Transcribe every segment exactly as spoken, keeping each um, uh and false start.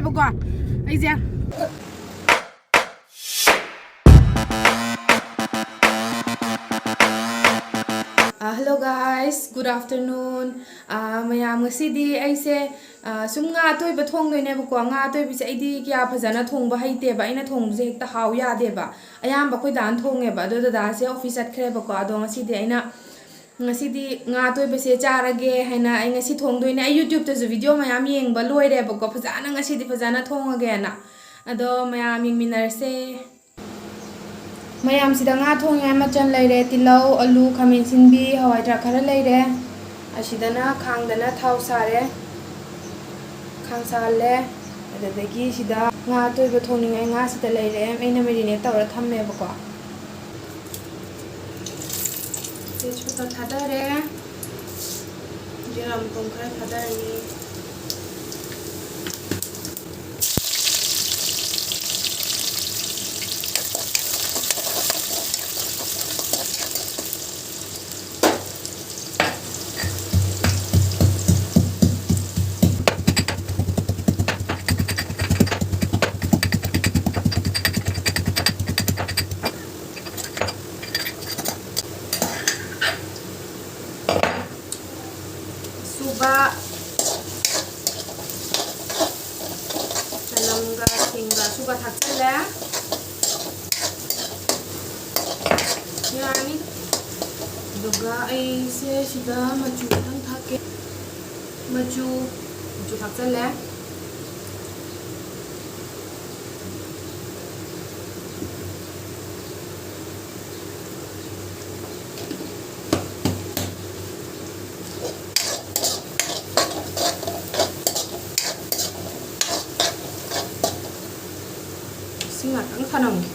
ꯕꯀꯣ ꯑꯩꯁꯦ꯫ Hello guys, good afternoon. ꯑꯥ, ꯃꯌꯥꯝ, ꯉꯁꯤꯗꯤ ꯑꯩꯁꯦ, ꯑꯥ, ꯁꯨꯝ ꯉꯥ ꯑꯇꯣꯏꯕ ꯊꯣꯡꯗꯣꯏꯅꯦꯕꯀꯣ꯫ ꯉꯥ ꯑꯇꯣꯏꯕꯁꯦ ꯑꯩꯗꯤ ꯀꯌꯥ ꯐꯖꯅ ꯊꯣꯡꯕ ꯍꯩꯇꯦꯕ, ꯑꯩꯅ ꯊꯣꯡꯕꯁꯦ ꯍꯦꯛꯇ ꯍꯥꯎ ꯌꯥꯗꯦꯕ꯫ ꯑꯌꯥꯝꯕ ꯑꯩꯈꯣꯏ ꯗꯥꯅ ꯊꯣꯡꯉꯦꯕ, ꯑꯗꯣ ꯗꯗꯥꯁꯦ ꯑꯣꯐꯤꯁ ꯆꯠꯈ꯭ꯔꯦꯕꯀꯣ꯫ ꯑꯗꯣ ꯉꯁꯤꯗꯤ ꯑꯩꯅ, ꯉꯁꯤꯗꯤ ꯉꯥ ꯑꯇꯣꯏꯕꯁꯦ ꯆꯥꯔꯒꯦ ꯍꯥꯏꯅ ꯑꯩ ꯉꯁꯤ ꯊꯣꯡꯗꯣꯏꯅꯦ꯫ ꯑꯩ YouTubeꯇꯁꯨ video ꯃꯌꯥꯝ ꯌꯦꯡꯕ ꯂꯣꯏꯔꯦꯕꯀꯣ, ꯐꯖꯅ ꯉꯁꯤꯗꯤ ꯐꯖꯅ ꯊꯣꯡꯉꯒꯦꯅ꯫ ꯑꯗꯣ ꯃꯌꯥꯝ ꯌꯦꯡꯃꯤꯟꯅꯔꯁꯦ꯫ ꯃꯌꯥꯝꯁꯤꯗ ꯉꯥ ꯊꯣꯡꯉꯤꯉꯥꯏ ꯃꯆꯜ ꯂꯩꯔꯦ: ꯇꯤꯜꯍꯧ, ꯑꯂꯨ, ꯈꯥꯃꯦꯟ ꯑꯁꯤꯟꯕꯤ, ꯍꯋꯥꯏ ꯊ꯭ꯔꯥꯛ ꯈꯔ ꯂꯩꯔꯦ꯫ ꯑꯁꯤꯗꯅ ꯈꯥꯡꯗꯅ ꯊꯥꯎ ꯁꯥꯔꯦ, ꯈꯥꯡ ꯁꯥꯍꯜꯂꯦ꯫ ꯑꯗꯨꯗꯒꯤ ꯁꯤꯗ ꯉꯥ ꯑꯇꯣꯏꯕ ꯊꯣꯡꯅꯤꯡꯉꯥꯏ ꯉꯥ ꯁꯤꯗ ꯂꯩꯔꯦ, ꯑꯩꯅ marinate ꯇꯧꯔ ꯊꯝꯃꯦꯕꯀꯣ꯫ ꯇꯦꯖꯄꯇꯥ ꯊꯥꯗꯔꯦ, ꯖꯤꯔꯥ ꯃꯇꯨꯝ ꯈꯔ ꯊꯥꯗꯔꯅꯤ꯫ ꯑꯁꯨꯕ, ꯆꯅꯝꯒ ꯁꯤꯡꯒ ꯑꯁꯨꯕ ꯊꯥꯛꯆꯜꯂꯦ꯫ ꯌꯥꯔꯅꯤ꯫ ꯑꯗꯨꯒ ꯑꯩꯁꯦ ꯁꯤꯗ ꯃꯆꯨ ꯈꯤꯇꯪ ꯊꯥꯛꯀꯦ꯫ ꯃꯆꯨ, ꯃꯆꯨ ꯊꯥꯛꯆꯜꯂꯦ꯫ ꯏꯁꯤꯡ ꯉꯥꯛꯇꯪ ꯁꯥꯍꯟꯒꯦ꯫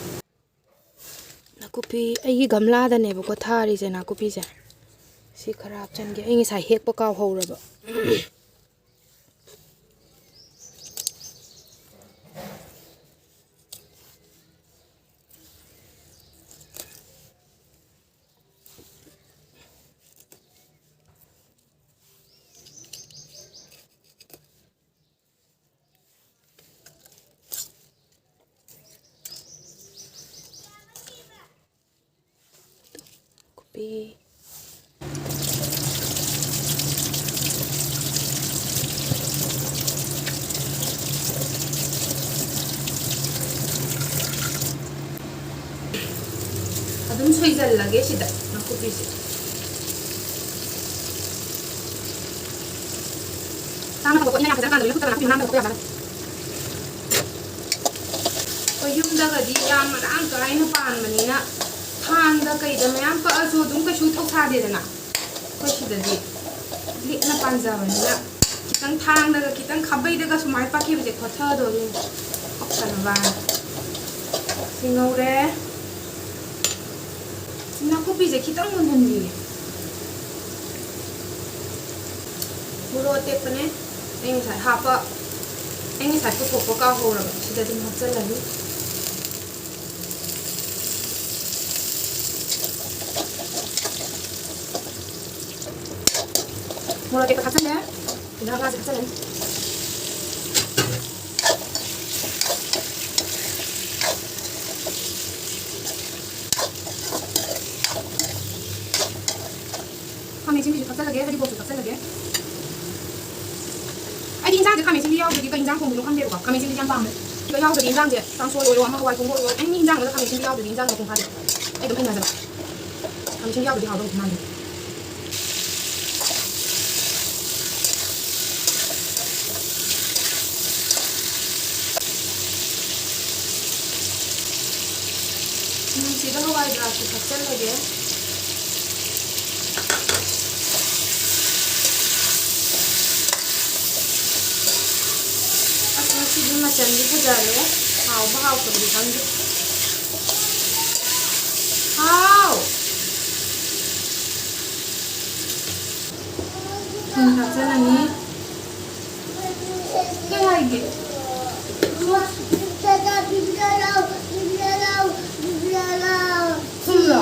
ꯅꯥꯀꯨꯞꯄꯤ ꯑꯩꯒꯤ ꯒꯝꯂꯥꯗꯅꯦꯕꯀꯣ ꯊꯥꯔꯤꯁꯦ, ꯅꯥꯀꯨꯞꯄꯤꯁꯦ꯫ ꯁꯤ ꯈꯔ ꯍꯥꯞꯆꯤꯟꯒꯦ, ꯑꯩ ꯉꯁꯥꯏ ꯍꯦꯛꯄ ꯀꯥꯎꯍꯧꯔꯕ꯫ ꯑꯗꯨꯝ ꯁꯣꯏꯖꯜꯂꯒꯦ ꯁꯤꯗ ꯅꯥꯀꯨꯞꯄꯤꯁꯦ꯫ ꯆꯥꯅ ꯊꯛꯄ ꯄꯣꯠꯅꯤꯅ ꯌꯥꯝ ꯐꯖꯅ ꯀꯥꯟꯗ ꯂꯣꯏꯅ ꯐꯨꯠꯇꯅ ꯅꯥꯀꯨꯞꯄꯤ ꯃꯅꯥ ꯃꯌꯥꯝ ꯊꯣꯛꯄ ꯌꯥꯝ ꯆꯥꯅ꯫ ꯑꯩꯈꯣꯏ ꯌꯨꯝꯗꯒꯗꯤ ꯌꯥꯝ ꯃꯔꯥꯡ ꯀꯥꯏꯅ ꯄꯥꯟꯕꯅꯤꯅ ꯊꯥꯡꯗ ꯀꯩꯗ ꯃꯌꯥꯝ ꯄꯛꯑꯁꯨ ꯑꯗꯨꯝ ꯀꯩꯁꯨ ꯊꯧꯁꯥꯗꯦꯗꯅ꯫ ꯑꯩꯈꯣꯏ ꯁꯤꯗꯗꯤ ꯂꯤꯛꯅ ꯄꯥꯟꯖꯕꯅꯤꯅ ꯈꯤꯇꯪ ꯊꯥꯡꯗꯒ ꯈꯤꯇꯪ ꯈꯥꯕꯩꯗꯒ ꯁꯨꯃꯥꯏꯅ ꯄꯛꯈꯤꯕꯁꯦ ꯈꯣꯠꯊꯗꯣꯔꯤꯅꯤ꯫ ꯄꯛꯇꯅꯕ ꯁꯤ ꯉꯧꯔꯦ꯫ ꯅꯥꯀꯨꯞꯄꯤꯁꯦ ꯈꯤꯇꯪ ꯃꯨꯟꯍꯟꯕꯤꯒꯦ꯫ ꯃꯣꯔꯣꯛ ꯑꯇꯦꯛꯄꯅꯦ꯫ ꯑꯩ ꯉꯁꯥꯏ ꯍꯥꯞꯄ, ꯑꯩ ꯉꯁꯥꯏ ꯄꯨꯊꯣꯛꯄ ꯀꯥꯎꯍꯧꯔꯕ꯫ ꯁꯤꯗ ꯑꯗꯨꯝ ꯍꯥꯞꯆꯜꯂꯅꯤ꯫ ꯃꯣꯔꯣꯛ ꯑꯇꯦꯛꯄ ꯊꯥꯛꯆꯜꯂꯦ꯫ ꯉꯥꯁꯦ ꯊꯥꯛꯆꯜꯂꯅꯤ꯫ ꯈꯥꯃꯦꯟ ꯑꯁꯤꯟꯕꯤꯁꯨ ꯊꯥꯛꯆꯜꯂꯒꯦ, ꯍꯔꯤꯕꯣꯞꯁꯨ ꯊꯥꯛꯆꯜꯂꯒꯦ꯫ ꯑꯩꯗꯤ ꯏꯟꯖꯥꯡꯁꯦ ꯈꯥꯃꯦꯟ ꯑꯁꯤꯟꯕꯤ ꯌꯥꯎꯗ꯭ꯔꯗꯤ ꯀꯩ ꯏꯟꯖꯥꯡ ꯊꯣꯡꯗꯣꯏꯅꯣ ꯈꯪꯗꯦꯕꯀꯣ꯫ ꯈꯥꯃꯦꯟ ꯑꯁꯤꯟꯕꯤꯁꯦ ꯌꯥꯝ ꯄꯥꯝꯃꯦ꯫ ꯁꯤꯗ ꯌꯥꯎꯗ꯭ꯔꯗꯤ ꯏꯟꯖꯥꯡꯁꯦ, ꯀꯥꯡꯁꯣꯏ ꯑꯣꯏꯔꯣ ꯑꯃ, ꯍꯋꯥꯏ ꯊꯣꯡꯕ ꯑꯣꯏꯔꯣ, ꯑꯦꯅꯤ ꯏꯟꯖꯥꯡ ꯑꯃꯗ ꯈꯥꯃꯦꯟ ꯑꯁꯤꯟꯕꯤ ꯌꯥꯎꯗ꯭ꯔꯗꯤ ꯏꯟꯖꯥꯡ ꯃꯄꯨꯡ ꯐꯥꯗꯦ꯫ ꯑꯩ ꯑꯗꯨꯝ ꯍꯩꯅꯖꯕ꯫ ꯈꯥꯃꯦꯟ ꯑꯁꯤꯟꯕꯤ ꯌꯥꯎꯗ꯭ꯔꯗꯤ ꯍꯥꯎꯗꯧ ꯃꯥꯟꯗꯦ꯫ ꯎꯝ, ꯁꯤꯗ ꯍꯋꯥꯏ ꯊ꯭ꯔꯥꯛꯁꯨ ꯊꯥꯛꯆꯜꯂꯒꯦ꯫ ꯑꯁ, ꯉꯁꯤꯗꯤ ꯃꯆꯜꯗꯤ ꯐꯖꯔꯦ꯫ ꯍꯥꯎꯕ ꯍꯥꯎꯇꯕꯗꯤ ꯈꯪꯗꯦ꯫ ꯍꯥꯎ! ꯊꯨꯝ ꯊꯥꯛꯆꯜꯂꯅꯤ꯫ ꯀꯩ ꯍꯥꯏꯒꯦ? ꯊꯨꯝꯂꯣ?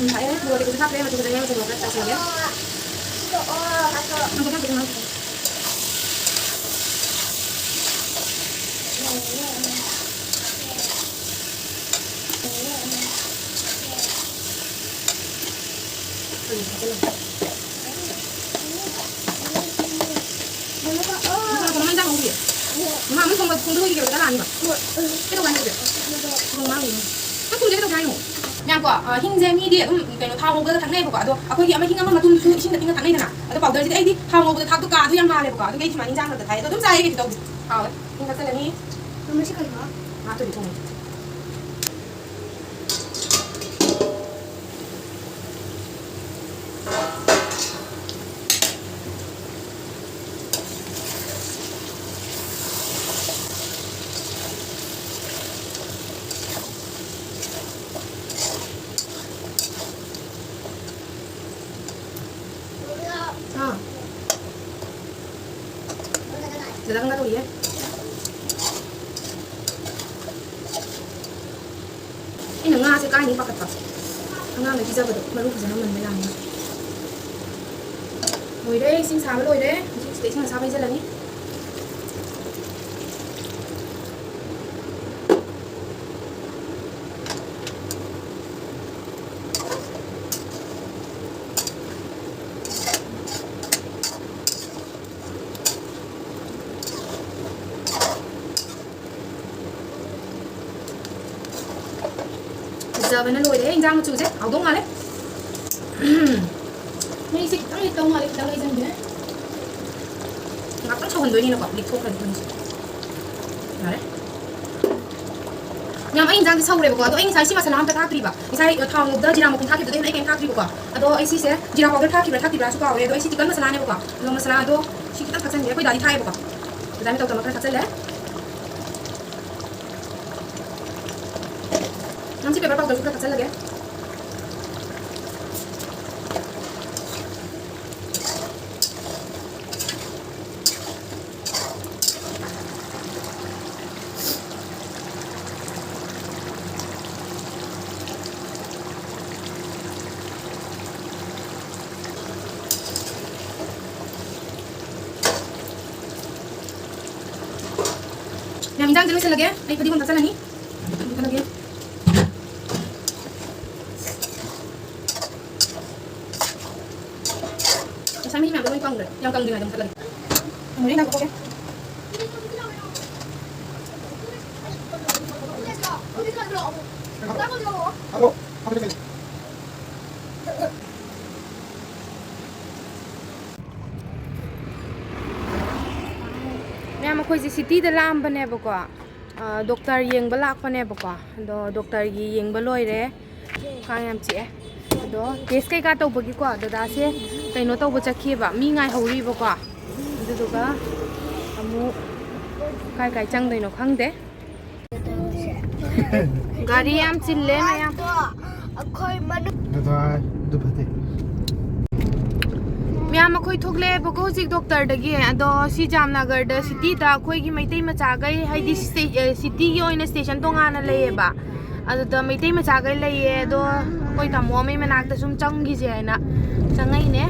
ꯎꯝ, ꯊꯥꯛꯑꯦ꯫ ꯃꯣꯔꯣꯛ ꯑꯇꯦꯛꯄꯁꯨ ꯊꯥꯛꯈ꯭ꯔꯦ꯫ ꯃꯆꯨ ꯐꯖꯅ ꯃꯆꯨ ꯈꯔ ꯇꯥꯁꯤꯜꯂꯒꯦ꯫ ꯃꯥ ꯑꯃ ꯊꯣꯡꯕ, ꯊꯣꯡꯕ ꯂꯣꯏꯈꯤꯒꯦꯕ, ꯆꯔꯥ ꯑꯅꯤꯃꯛ꯫ ꯀꯩꯗꯧꯕ ꯍꯥꯏꯅꯣ ꯍꯧꯖꯤꯛ? ꯊꯣꯡ ꯉꯥꯡꯉꯤꯅꯣ꯫ ꯅꯪ ꯊꯣꯡꯁꯦ ꯀꯩꯗꯧꯒꯦ ꯍꯥꯏꯅꯣ? ꯉꯥꯏꯈꯣ, ꯑ, ꯍꯤꯡꯁꯦ ꯃꯤꯗꯤ ꯑꯗꯨꯝ ꯀꯩꯅꯣ ꯊꯥꯎ ꯉꯧꯕꯗ ꯊꯛꯅꯩꯕꯀꯣ, ꯑꯗꯣ ꯑꯩꯈꯣꯏꯗꯤ ꯑꯃ ꯍꯤꯡ ꯑꯃ ꯃꯇꯨꯝꯗꯨꯁꯨ ꯏꯁꯤꯡꯗ ꯇꯤꯡꯉ ꯊꯛꯅꯩꯗꯅ, ꯑꯗꯣ powderꯁꯤꯗꯤ ꯑꯩꯗꯤ ꯊꯥꯎ ꯉꯧꯕꯗ ꯊꯥꯛꯇꯣ ꯀꯥꯗꯣ ꯌꯥꯝ ꯃꯥꯜꯂꯦꯕꯀꯣ, ꯑꯗꯨꯒꯤ ꯑꯩ ꯁꯨꯃꯥꯏꯅ ꯏꯟꯖꯥꯡ ꯃꯔꯛꯇ ꯊꯥꯏ, ꯑꯗꯣ ꯑꯗꯨꯝ ꯆꯥꯏꯌꯦ, ꯀꯩꯁꯨ ꯇꯧꯗꯦ꯫ ꯍꯥꯎꯋꯦ꯫ ꯍꯤꯡ ꯊꯥꯛꯆꯜꯂꯅꯤ꯫ ꯃꯁꯤ ꯀꯩꯅꯣ? ꯉꯥ ꯊꯣꯡꯉꯦ꯫ ꯑꯥ꯫ ꯗꯗꯥ ꯀꯝꯀꯥ ꯇꯧꯔꯤꯌꯦ? ꯑꯩꯅ ꯉꯥꯁꯦ ꯀꯥꯏꯅꯤ ꯄꯥꯈꯠꯄ꯫ ꯑꯉꯥꯡꯗ ꯄꯤꯖꯕꯗꯣ ꯃꯔꯨ ꯐꯖꯅ ꯃꯨꯟꯕ ꯌꯥꯅꯤ꯫ ꯂꯣꯏꯔꯦ, ꯏꯁꯤꯡ ꯁꯥꯕ ꯂꯣꯏꯔꯦ꯫ ꯍꯧꯖꯤꯛ ꯁꯤꯗ ꯏꯁꯤꯡ ꯑꯁꯥꯕ ꯍꯩꯖꯤꯜꯂꯅꯤ꯫ ꯐꯖꯕꯅ ꯂꯣꯏꯔꯦ ꯏꯟꯖꯥꯡ ꯃꯆꯨꯁꯦ꯫ ꯍꯥꯎꯗꯧ ꯃꯥꯜꯂꯦ꯫ ꯎꯝ꯫ ꯃꯩꯁꯦ ꯈꯤꯇꯪ ꯂꯤꯛꯇꯧ ꯃꯥꯜꯂꯦ, ꯈꯤꯇꯪ ꯂꯩꯖꯟꯒꯦ꯫ ꯉꯥꯛꯇꯪ ꯁꯧꯍꯟꯗꯣꯏꯅꯤꯅꯀꯣ, ꯂꯤꯛꯊꯣꯛꯈ꯭ꯔꯗꯤ ꯑꯩꯈꯣꯏꯅꯁꯨ꯫ ꯌꯥꯔꯦ꯫ ꯌꯥꯝ, ꯑꯩ ꯏꯟꯖꯥꯡꯁꯦ ꯁꯧꯔꯦꯕꯀꯣ, ꯑꯗꯣ ꯑꯩ ꯉꯁꯥꯏ ꯁꯤ ꯃꯁꯥꯂꯥ ꯑꯝꯇ ꯊꯥꯛꯇ꯭ꯔꯤꯕ꯫ ꯉꯁꯥꯏ ꯊꯥꯎ ꯉꯧꯕꯗ ꯖꯤꯔꯥ ꯃꯄꯨꯝ ꯊꯥꯛꯈꯤꯕꯗꯣ, ꯑꯗꯨ ꯍꯦꯟꯅ ꯑꯩ ꯀꯩꯝ ꯊꯥꯛꯇ꯭ꯔꯤꯕꯀꯣ꯫ ꯑꯗꯣ ꯑꯩ ꯁꯤꯁꯦ ꯖꯤꯔꯥ powder ꯊꯥꯛꯈꯤꯕ꯭ꯔꯥ ꯊꯥꯛꯇ꯭ꯔꯤꯕ꯭ꯔꯥꯁꯨ ꯀꯥꯎꯔꯦ꯫ ꯑꯗꯣ ꯑꯩ ꯁꯤ chicken ꯃꯁꯥꯂꯥꯅꯦꯕꯀꯣ꯫ ꯑꯗꯣ ꯃꯁꯥꯂꯥꯗꯣ ꯁꯤ ꯈꯤꯇꯪ ꯊꯥꯛꯆꯟꯒꯦ꯫ ꯑꯩꯈꯣꯏ ꯗꯥꯗꯤ ꯊꯥꯛꯑꯦꯕꯀꯣ꯫ ꯑꯗꯨꯃꯥꯏꯅ ꯇꯧꯗꯅ ꯈꯔ ꯊꯥꯛꯆꯜꯂꯦ꯫ ꯅꯪ ꯁꯤ pepper powderꯁꯨ ꯈꯔ ꯊꯥꯛꯆꯜꯂꯒꯦ꯫ ꯆꯥꯡꯁꯦ ꯂꯣꯏꯁꯤꯜꯂꯒꯦ꯫ ꯑꯩ ꯐꯗꯤꯒꯣꯝ ꯊꯥꯛꯆꯜꯂꯅꯤ꯫ ꯊꯥꯛꯆꯜꯂꯒꯦ꯫ ꯉꯁꯥꯏ ꯃꯍꯤ ꯃꯌꯥꯝꯗꯣ ꯂꯣꯏ ꯀꯪꯈ꯭ꯔꯦ꯫ ꯌꯥꯝ ꯀꯪꯗ꯭ꯔꯤꯉꯩꯗ ꯃꯨꯊꯠꯂꯒꯦ꯫ ꯃꯣꯔꯣꯛ ꯍꯤꯡꯖꯥꯡ ꯊꯥꯛꯇꯣꯛꯑꯒꯦ꯫ ꯃꯌꯥꯝ, ꯑꯩꯈꯣꯏꯁꯦ ꯁꯤꯇꯤꯗ ꯂꯥꯛꯑꯝꯕꯅꯦꯕꯀꯣ꯫ ꯑ, ꯗꯣꯛꯇꯔ ꯌꯦꯡꯕ ꯂꯥꯛꯄꯅꯦꯕꯀꯣ꯫ ꯑꯗꯣ ꯗꯣꯛꯇꯔꯒꯤ ꯌꯦꯡꯕ ꯂꯣꯏꯔꯦ꯫ ꯀꯥꯡ ꯌꯥꯝ ꯆꯤꯛꯑꯦ꯫ ꯑꯗꯣ ꯇꯦꯁ ꯀꯩꯀꯥ ꯇꯧꯕꯒꯤꯀꯣ, ꯗꯗꯥꯁꯦ ꯀꯩꯅꯣ ꯇꯧꯕ ꯆꯠꯈꯤꯑꯕ, ꯃꯤ ꯉꯥꯏꯍꯧꯔꯤꯕꯀꯣ꯫ ꯑꯗꯨꯗꯨꯒ ꯑꯃꯨꯛ ꯀꯥꯏ ꯀꯥꯏ ꯆꯪꯗꯣꯏꯅꯣ ꯈꯪꯗꯦ꯫ ꯒꯥꯔꯤ ꯌꯥꯝ ꯆꯤꯜꯂꯦ ꯃꯌꯥꯝ꯫ ꯑꯩꯈꯣꯏ ꯃꯅꯨꯡ ꯗꯗꯥ, ꯑꯗꯨ ꯐꯠꯇꯦ꯫ ꯃꯌꯥꯝ, ꯑꯩꯈꯣꯏ ꯊꯣꯛꯂꯛꯑꯦꯕꯀꯣ ꯍꯧꯖꯤꯛ ꯗꯣꯛꯇꯔꯗꯒꯤ꯫ ꯑꯗꯣ ꯁꯤ ꯖꯥꯝꯅꯒꯔꯗ ꯁꯤꯇꯤꯗ ꯑꯩꯈꯣꯏꯒꯤ ꯃꯩꯇꯩ ꯃꯆꯥꯈꯩ, ꯍꯥꯏꯗꯤ ꯁꯤ-, ꯑꯦ, ꯁꯤꯇꯤꯒꯤ ꯑꯣꯏꯅ ꯁ꯭ꯇꯦꯁꯟ ꯇꯣꯉꯥꯟꯅ ꯂꯩꯌꯦꯕ꯫ ꯑꯗꯨꯗ ꯃꯩꯇꯩ ꯃꯆꯥꯈꯩ ꯂꯩꯌꯦ꯫ ꯑꯗꯣ ꯑꯩꯈꯣꯏ ꯇꯥꯃꯣ ꯑꯃꯒꯤ ꯃꯅꯥꯛꯇ ꯁꯨꯝ ꯆꯪꯈꯤꯁꯦ ꯍꯥꯏꯅ ꯆꯪꯉꯛꯏꯅꯦ꯫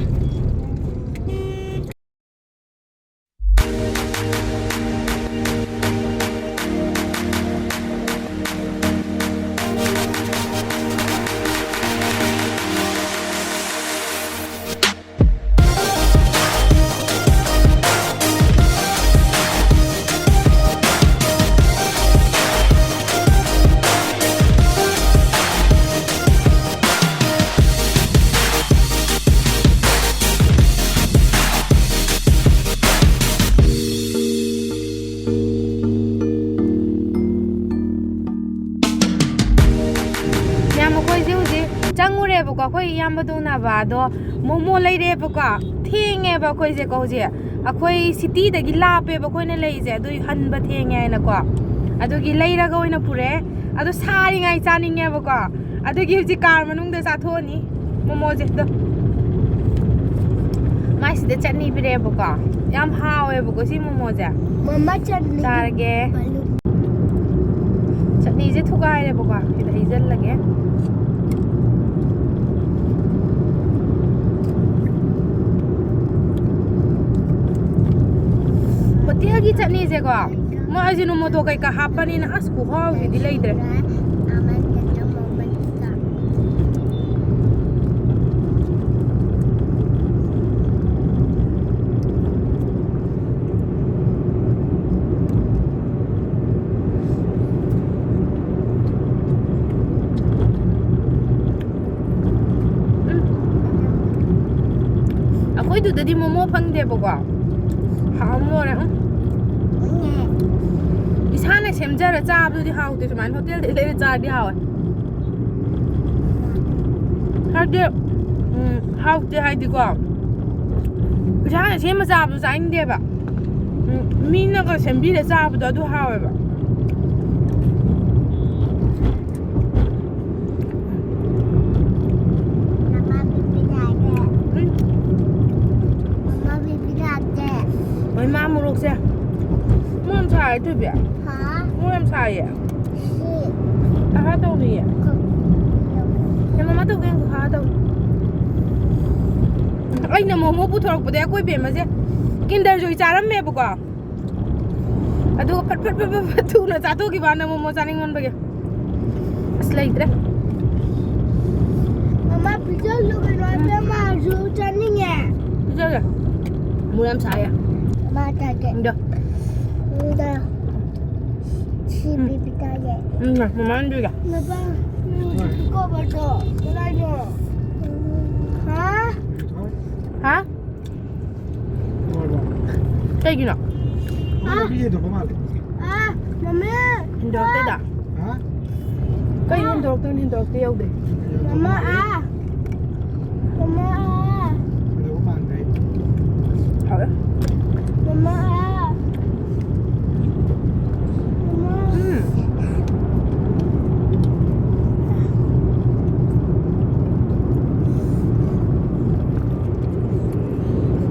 ꯃꯌꯥꯝ, ꯑꯩꯈꯣꯏꯁꯦ ꯍꯧꯖꯤꯛ ꯆꯪꯉꯨꯔꯦꯕꯀꯣ, ꯑꯩꯈꯣꯏ ꯏꯌꯥꯝꯕꯗ ꯎꯅꯕ꯫ ꯑꯗꯣ ꯃꯣꯃꯣ ꯂꯩꯔꯦꯕꯀꯣ꯫ ꯊꯦꯡꯉꯦꯕ ꯑꯩꯈꯣꯏꯁꯦꯀꯣ ꯍꯧꯖꯤꯛ꯫ ꯑꯩꯈꯣꯏ ꯁꯤꯇꯤꯗꯒꯤ ꯂꯥꯞꯄꯦꯕ ꯑꯩꯈꯣꯏꯅ ꯂꯩꯔꯤꯁꯦ, ꯑꯗꯨꯏ ꯍꯟꯕ ꯊꯦꯡꯉꯦ ꯍꯥꯏꯅꯀꯣ꯫ ꯑꯗꯨꯒꯤ ꯂꯩꯔꯒ ꯑꯣꯏꯅ ꯄꯨꯔꯛꯑꯦ꯫ ꯑꯗꯣ ꯁꯥꯔꯤꯉꯩ ꯆꯥꯅꯤꯡꯉꯦꯕꯀꯣ꯫ ꯑꯗꯨꯒꯤ ꯍꯧꯖꯤꯛ ꯀꯥꯔ ꯃꯅꯨꯡꯗ ꯆꯥꯊꯣꯛꯑꯅꯤ ꯃꯣꯃꯣꯁꯦ꯫ ꯑꯗꯣ ꯃꯥꯏꯁꯤꯗ ꯆꯠꯅꯤ ꯄꯤꯔꯛꯑꯦꯕꯀꯣ꯫ ꯌꯥꯝ ꯍꯥꯎꯋꯦꯕꯀꯣ ꯁꯤ ꯃꯣꯃꯣꯁꯦ꯫ ꯃꯃꯥ ꯆꯠꯅꯤ꯫ ꯆꯥꯔꯒꯦ꯫ ꯕꯂꯨ꯫ ꯆꯠꯅꯤꯁꯦ ꯊꯨꯒꯥꯏꯔꯦꯕꯀꯣ꯫ ꯁꯤꯗ ꯍꯩꯖꯜꯂꯒꯦ꯫ ꯍꯣꯇꯦꯜꯒꯤ ꯆꯠꯅꯤꯁꯦꯀꯣ꯫ ꯃꯣꯏ ꯑꯖꯤꯅꯣꯃꯣꯇꯣ ꯀꯩꯀꯥ ꯍꯥꯞꯄꯅꯤꯅ ꯑꯁ ꯈꯨꯍꯥꯎꯁꯤꯗꯤ ꯂꯩꯇ꯭ꯔꯦ꯫ ꯎꯝ꯫ ꯑꯩꯈꯣꯏꯗꯨꯗꯗꯤ ꯃꯣꯃꯣ ꯐꯪꯗꯦꯕꯀꯣ꯫ ꯍꯥꯎ ꯂꯣꯏꯔꯦ꯫ ꯎꯝ꯫ ꯏꯁꯥꯅ ꯁꯦꯝꯖꯔ ꯆꯥꯕꯗꯨꯗꯤ ꯍꯥꯎꯇꯦ, ꯁꯨꯃꯥꯏꯅ ꯍꯣꯇꯦꯜꯗꯩ ꯂꯩꯔ ꯆꯥꯔꯗꯤ ꯍꯥꯎꯋꯦ꯫ ꯍꯥꯏꯗꯤ, ꯎꯝ, ꯍꯥꯎꯇꯦ ꯍꯥꯏꯗꯤꯀꯣ, ꯏꯁꯥꯅ ꯁꯦꯝꯃ ꯆꯥꯕꯗꯣ ꯆꯥꯅꯤꯡꯗꯦꯕ꯫ ꯎꯝ, ꯃꯤꯅꯒ ꯁꯦꯝꯕꯤꯔ ꯆꯥꯕꯗꯣ ꯑꯗꯨ ꯍꯥꯎꯋꯦꯕ꯫ ꯃꯃꯥ ꯕꯤꯕꯤ ꯂꯥꯛꯑꯦ꯫ ꯎꯝ꯫ ꯃꯃꯥ ꯕꯤꯕꯤ ꯂꯥꯛꯑꯦ꯫ ꯍꯣꯏ, ꯃꯥ ꯃꯣꯔꯣꯛꯁꯦ꯫ ꯃꯣꯔꯣꯛ ꯌꯥꯝ ꯁꯥꯏꯌꯦ, ꯊꯣꯏꯕꯤ꯫ ꯍꯥ? ꯃꯣꯔꯣꯛ ꯌꯥꯝ ꯁꯥꯏꯌꯦ꯫ ꯁꯤ꯫ ꯀꯀꯥ ꯇꯧꯔꯤꯌꯦ꯫ ꯀ-, ꯅꯪ ꯃꯃꯥ ꯇꯧꯒꯦ, ꯀꯀꯥ ꯇꯧ꯫ ꯑꯩꯅ ꯃꯣꯃꯣ ꯄꯨꯊꯣꯔꯛꯄꯗꯩ ꯑꯩꯈꯣꯏ ꯕꯦꯝꯃꯁꯦ Kinder Joy ꯆꯥꯔꯝꯃꯦꯕꯀꯣ꯫ ꯑꯗꯨꯒ ꯐꯠ ꯐꯠ ꯐꯠ ꯐꯠ ꯐꯠ ꯊꯨꯅ ꯆꯥꯊꯣꯛꯈꯤꯕ ꯋꯥꯅꯦ ꯃꯣꯃꯣ ꯆꯥꯅꯤꯡꯃꯟꯕꯒꯤ꯫ ꯑꯁ, ꯂꯩꯇ꯭ꯔꯦ꯫ ꯃꯃꯥ, ꯄꯤꯖꯧꯁꯨ ꯀꯩꯅꯣ, ꯏꯕꯦꯝꯃꯁꯨ ꯆꯥꯅꯤꯡꯉꯦ꯫ ꯄꯤꯖꯒꯦ꯫ ꯃꯣꯔꯣꯛ ꯌꯥꯝ ꯁꯥꯏꯌꯦ꯫ ꯃꯥ ꯆꯥꯒꯦ꯫ ꯏꯟꯗꯣ꯫ ꯏꯟꯗꯣ꯫ ꯁꯤ ꯎꯝ꯫ ꯄꯤꯕꯤ ꯆꯥꯒꯦ꯫ ꯎꯝ, ꯃꯃꯥ ꯏꯟꯗꯣ꯫ ꯃꯄꯥ, ꯎꯝ, ꯀꯣꯕꯔꯗꯣ ꯀꯗꯥꯏꯅꯣ? ꯍꯥ? ꯍꯥ? ꯀꯩꯒꯤꯅꯣ? ꯂꯝꯕꯤ ꯍꯦꯟꯗꯣꯛꯄ ꯃꯥꯜꯂꯦ꯫ ꯑꯥ, ꯃꯃꯤ꯫ ꯍꯦꯟꯗꯣꯔꯛꯇꯦꯗ꯫ ꯍꯥ? ꯀꯩꯅꯣ ꯍꯦꯟꯗꯣꯔꯛꯇꯦꯅꯦ, ꯍꯦꯟꯗꯣꯔꯛꯇꯦ ꯌꯧꯗꯦ꯫ ꯃꯃꯥ, ꯑꯥ꯫ ꯃꯃꯥ, ꯑꯥ꯫ ꯍꯦꯟꯗꯣꯛꯄ ꯃꯥꯟꯗ꯭ꯔꯦ꯫ ꯐꯔꯦ꯫ ꯃꯃꯥ, ꯑꯥ꯫ ꯃꯃꯥ꯫ ꯎꯝ꯫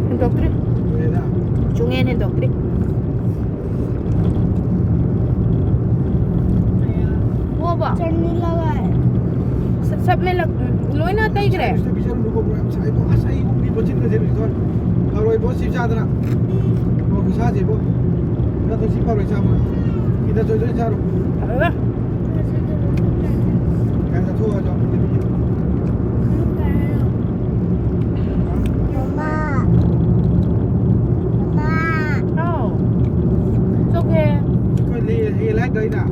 ꯍꯦꯟꯗꯣꯛꯇ꯭ꯔꯤ꯫ ꯂꯣꯏꯔꯦꯗ꯫ ꯁꯨꯡꯍꯦꯟ ꯍꯦꯟꯗꯣꯛꯇ꯭ꯔꯤ꯫ ꯄꯣꯕ꯫ ꯆꯅꯤ ꯂꯧꯔꯦ꯫ ꯁꯠ ꯁꯠ ꯃꯦꯜꯂꯛ-, ꯂꯣꯏꯅ ꯇꯩꯈ꯭ꯔꯦ꯫ ꯁꯤꯗ ꯄꯤꯖꯔꯨꯅꯨꯀꯣ, ꯕ꯭ꯔꯣ, ꯌꯥꯝ ꯁꯥꯏꯀꯣ꯫ ꯑꯁ, ꯑꯩ ꯏꯃꯨꯡꯒꯤ ꯄꯣꯠꯆꯤꯟꯒꯁꯦ ꯍꯧꯖꯤꯛ ꯊꯣꯛꯑꯦ꯫ ꯐꯔꯣꯏꯕꯣ, ꯁꯤ ꯆꯥꯗꯅ꯫ ꯕ꯭ꯔꯣ, ꯈꯨꯠꯁꯥꯁꯤꯕꯣ꯫ ꯆꯥꯊꯣꯛ, ꯁꯤ ꯐꯔꯣꯏ ꯆꯥꯕ꯫ ꯁꯤꯗ ꯆꯣꯏ ꯆꯣꯏ ꯆꯥꯔꯣ꯫ ꯐꯔꯣꯏ꯫ ꯀꯥꯏ ꯆꯠꯊꯣꯛꯑꯒ ꯆꯥꯎ꯫ ꯃꯃꯥ꯫ ꯃꯃꯥ꯫ ꯍꯥꯎ꯫ It's okay꯫ ꯑꯩꯈꯣꯏ ꯂꯦ-, ꯍꯦꯜꯂꯦ ꯍꯥꯏꯗ꯭ꯔꯣ ꯑꯩꯅ?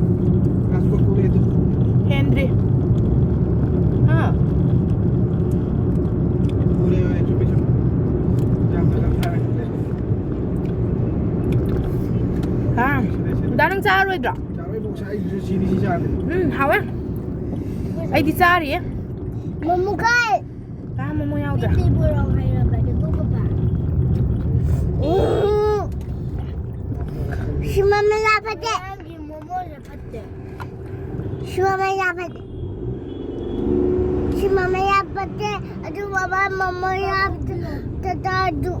ꯀꯥꯁꯀꯣ ꯀꯨꯂꯦꯗꯣ꯫ ꯍꯦꯟꯗ꯭ꯔꯤ꯫ ꯍꯥ? ꯀꯨꯂꯦ ꯑꯣꯏ, ꯆꯨꯝꯃꯤ, ꯆꯨꯝꯃꯤ꯫ ꯌꯥꯝ ꯐꯖꯅ ꯐꯥꯔꯦ꯫ ꯍꯥ? ꯗꯥ, ꯅꯪ ꯆꯥꯔꯣꯏꯗ꯭ꯔꯣ? ꯆꯥꯔꯣꯏ, ꯕꯣꯛꯁ, ꯑꯩꯁꯨ ꯁꯤꯅꯤ, ꯁꯤ ꯆꯥꯔꯗꯤ꯫ ꯎꯝ, ꯍꯥꯎꯋꯦ꯫ ꯑꯩꯗꯤ ꯆꯥꯔꯤꯌꯦ꯫ ꯃꯣꯃꯣ ꯈꯥꯏ꯫ ꯀꯥ ꯃꯣꯃꯣ ꯌꯥꯎꯗ꯭ꯔꯥ? ꯁꯤ ꯕꯣꯔꯥ ꯍꯥꯏꯔꯕꯅꯦꯀꯣ, ꯄꯄꯥ꯫ ꯎꯝ꯫ ꯁꯤ ꯃꯃꯜ ꯌꯥꯝ ꯐꯠꯇꯦ꯫ ꯉꯔꯥꯡꯒꯤ ꯃꯣꯃꯣꯁꯦ ꯐꯠꯇꯦ꯫ ꯁꯤ ꯃꯃꯜ ꯌꯥꯝ ꯐꯠꯇꯦ꯫ ꯁꯤ ꯃꯃꯜ ꯌꯥꯝ ꯐꯠꯇꯦ꯫ ꯑꯗꯨ ꯕꯕꯥ ꯃꯃꯜ ꯌꯥꯝ ꯐꯠꯇꯦ꯫ ꯇꯥꯇꯥꯗꯨ꯫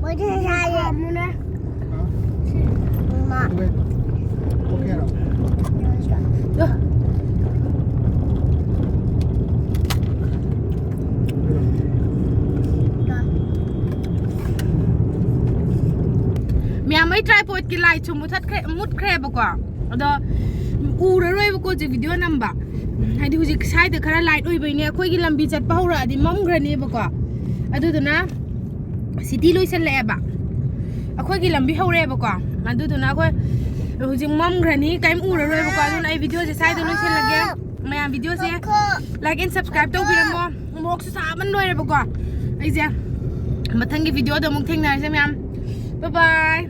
ꯃꯣꯏꯗꯤ ꯁꯥꯏꯌꯦ꯫ ꯍꯥ? ꯁꯤ꯫ ꯃꯥ꯫ ꯑꯣꯀꯦꯔꯣ? ꯃꯌꯥꯝ, ꯑꯩ tripodꯀꯤ lightꯁꯨ ꯃꯨꯊꯠꯈ꯭ꯔꯦ, ꯃꯨꯠꯈ꯭ꯔꯦꯕꯀꯣ꯫ ꯑꯗꯣ ꯎꯔꯔꯣꯏꯕꯀꯣ ꯍꯧꯖꯤꯛ video ꯅꯝꯕ, ꯍꯥꯏꯗꯤ ꯍꯧꯖꯤꯛ ꯁ꯭ꯋꯥꯏꯗ ꯈꯔ light ꯑꯣꯏꯕꯩꯅꯦ꯫ ꯑꯩꯈꯣꯏꯒꯤ ꯂꯝꯕꯤ ꯆꯠꯄ ꯍꯧꯔꯛꯑꯗꯤ ꯃꯝꯈ꯭ꯔꯅꯦꯕꯀꯣ꯫ ꯑꯗꯨꯗꯨꯅ city ꯂꯣꯏꯁꯜꯂꯛꯑꯦꯕ, ꯑꯩꯈꯣꯏꯒꯤ ꯂꯝꯕꯤ ꯍꯧꯔꯛꯑꯦꯕꯀꯣ꯫ ꯑꯗꯨꯗꯨꯅ ꯑꯩꯈꯣꯏ ꯍꯧꯖꯤꯛ ꯃꯝꯈ꯭ꯔꯅꯤ, ꯀꯔꯤꯝ ꯎꯔꯔꯣꯏꯕꯀꯣ꯫ ꯑꯗꯨꯅ ꯑꯩ videoꯁꯦ ꯁ꯭ꯋꯥꯏꯗ ꯂꯣꯏꯁꯜꯂꯒꯦ꯫ ꯃꯌꯥꯝ, videoꯁꯦ like and subscribe ꯇꯧꯕꯤꯔꯝꯃꯣ꯫ ꯃꯣꯔꯣꯛꯁꯨ ꯁꯥꯃꯟ ꯂꯣꯏꯔꯦꯕꯀꯣ꯫ ꯑꯩꯁꯦ ꯃꯊꯪꯒꯤ videoꯗ ꯑꯃꯨꯛ ꯊꯦꯡꯅꯔꯁꯦ ꯃꯌꯥꯝ꯫ Bye bye꯫